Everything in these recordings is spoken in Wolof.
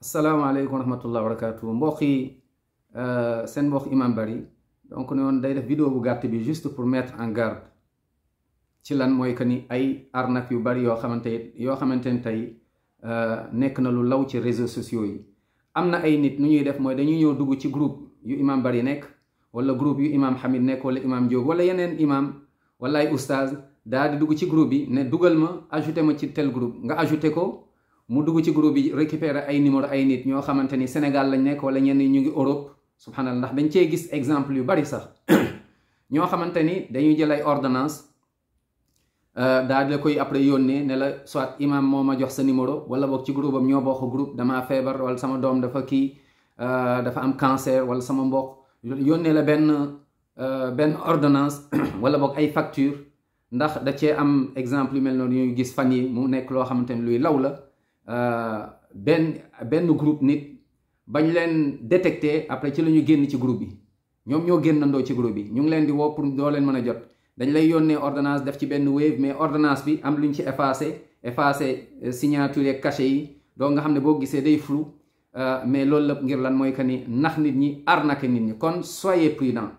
asalaamaaleykum wa rahmatulah wa barakaatu mbokk yi seen mbokk Imam Bari donc noonu day def vidéo bu gàtt bi juste pour mettre en garde ci lan mooy que ni ay arnaque yu bari yoo xamante ni tey nekk na lu law ci réseaux sociaux yi. am na ay nit nu ñuy def mooy dañuy ñëw dugg ci groupe yu Imam Bari nekk wala groupe yu Imam Hamid nekk wala Imam Diop wala yeneen imam wala ay oustaz daal di dugg ci groupe bi ne dugal ma ajouté ma ci tel groupe nga ajouté ko. mu dugg ci groupe bi récupérer ay numéro ay nit ñoo xamante ni Sénégal lañ nekk wala ñenn ñu ngi Europe subhanallah ndax dañ cee gis exemple yu bari sax ñoo xamante ni dañuy jël ay ordonnance daal di la koy après yónnee ne la soit imam moo ma jox sa numéro wala boog ci groupe am ñoo bokk groupe damaa feebar wala sama doom dafa dafa am cancer wala sama mbokk yónnee la benn ordonnance wala boog ay facture ndax da cee am exemple yu mel noonu ñuy gis fan yi mu nekk loo xamante ni luy law la. benn groupe nit bañ leen détecté après ci la ñu génn ci groupe bi ñoom ñoo génnandoo ci groupe bi ñu ngi leen di woo pour doo leen mën a jot dañ lay yónnee ordonnance def ci benn wave mais ordonnance bi am lu ñu ci effacé signature yeeg cachet yi donc nga xam ne boo gisee day flou mais loolu lépp ngir lan mooy que ni nax nit ñi arnaquer nit ñi kon soyez prudent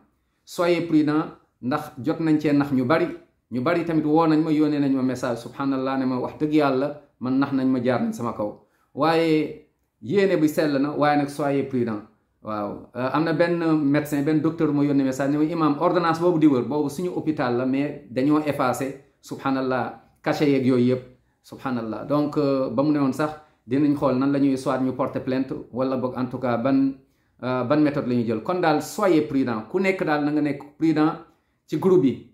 ndax jot nañ cee nax ñu bari tamit woo nañ ma yónnee nañ ma message subhanallah ne ma wax dëgg yàlla man nax nañ ma jaar nañ sama kaw waaye yéene bi sell na waaye nag soyez prudent waaw am na benn médecin benn docteur moo yónnee message ne ma imam ordonnance boobu di wër boobu suñu hôpital la mais dañoo effacé subhanallah cachet yeeg yooyu yëpp subhanallah donc ba mu ne woon sax dinañ xool nan la ñuy soit ñu porter plainte wala boog en tout cas ban méthode la ñuy jël kon daal soyez prudent ku nekk daal na nga nekk prudent ci groupe yi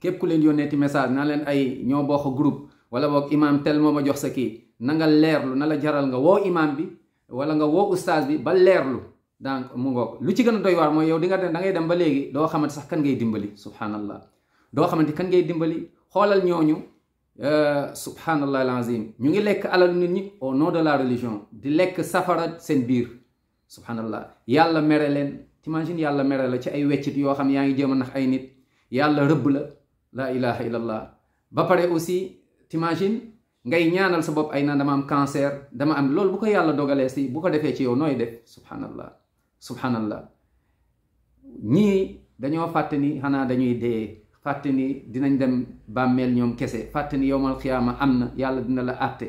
képp ku leen yónnee ti message naa leen ay ñoo bokk groupe wala boog imam tel moo ma jox sa kii na nga leerlu na la jaral nga woo imam bi wala nga woo ustaaz bi ba leerlu donc mu ngoog lu ci gën a doy waar mooy yow da ngay dem ba léegi doo xamante sax kan ngay dimbali subhanallah doo xamante kan ngay dimbali xoolal ñooñu subhanallah alazim ñu ngi lekk alal nit ñi au nom de la religion di lekk safara seen biir subhanallah yàlla mere leen t'imagine yàlla mere la ci ay weccit yoo xam yaa ngi jéem a nax ay nit yàlla rëbb la ilaha illallah ba pare aussi t'imagine ngay ñaanal sa bopp ay naan dama am cancer dama am loolu bu ko yàlla dogalee si bu ko defee ci yow nooy def subhanallah ñii dañoo fàtte ni xanaa dañuy dee fàtte ni dinañ dem bàmmeel ñoom kese fàtte ni yowmal xiyaama am na yàlla dina la àtte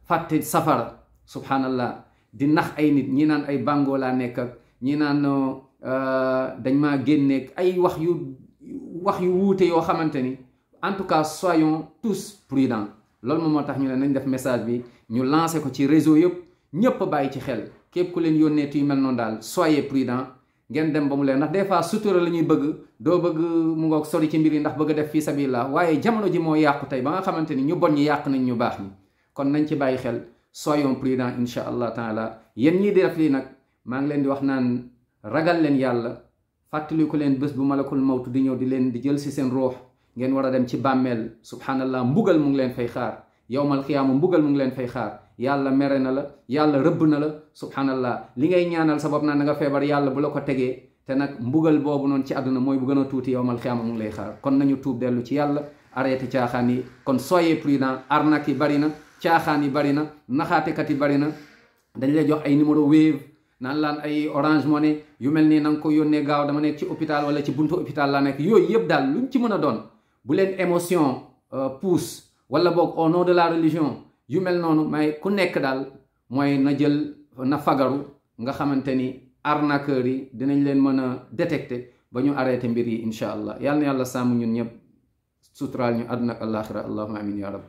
fàtte safara subhanallah di nax ay nit ñi naan ay bàngoo laa nekk ak ñi naan dañ maa génneeg ay wax yu wuute yoo xamante ni en tout cas soyons tous prudents loolu moom moo tax ñu ne nañ def message bi ñu lancé ko ci réseau yëpp ñëpp bàyyi ci xel képp ku leen yónnee yu mel noonu daal soyez prudent ngeen dem ba mu leen ndax des fois sutura la ñuy bëgg doo bëgg mu ngoog sori ci mbir yi ndax bëgg a def fii sabilillah waaye jamono ji moo yàqu tey ba nga xamante ni ñu bon ñi yàq nañ ñu baax ñi kon nañ ci bàyyi xel soyons prudent insha allah taala yéen ñii di def lii nag maa ngi leen di wax naan ragal leen yàlla fàttaliku leen bés bu malakul mawtu di ñëw di leen di jël si seen ruux ngeen war a dem ci bàmmeel subhanallah mbugal mu ngi leen fay xaar yowmal xiyaama mbugal mu ngi leen fay xaar yàlla mere na la yàlla rëbb na la subhanallah li ngay ñaanal sa bopp naan na nga feebar yàlla bu la ko tegee te nag mbugal boobu noonu ci àdduna mooy bu gën a tuuti yowmal xiyaama mu ngi lay xaar kon nañu tuub dellu ci yàlla arrêté caaxaan yi kon soyez prudent arnaque yi bari na caaxaan yi bari na naxaatekat yi bari na dañ lay jox ay numéro Wave naan laan ay Orange Money yu mel nii na nga ko yónnee gaaw dama nekk ci hôpital wala ci buntu hôpital laa nekk yooyu yëpp daal luñ ci mën a doon bu leen émotion pousse wala boog au nom de la religion yu mel noonu may ku nekk daal mooy na fagaru nga xamante ni arnaqueurs yi dinañ leen mën a détecter ba ñu arrêté mbir yi incha allah yal na yàlla sàmm ñun ñëpp suturaal ñu àdduna ak àllaaxira allahumma amin ya rab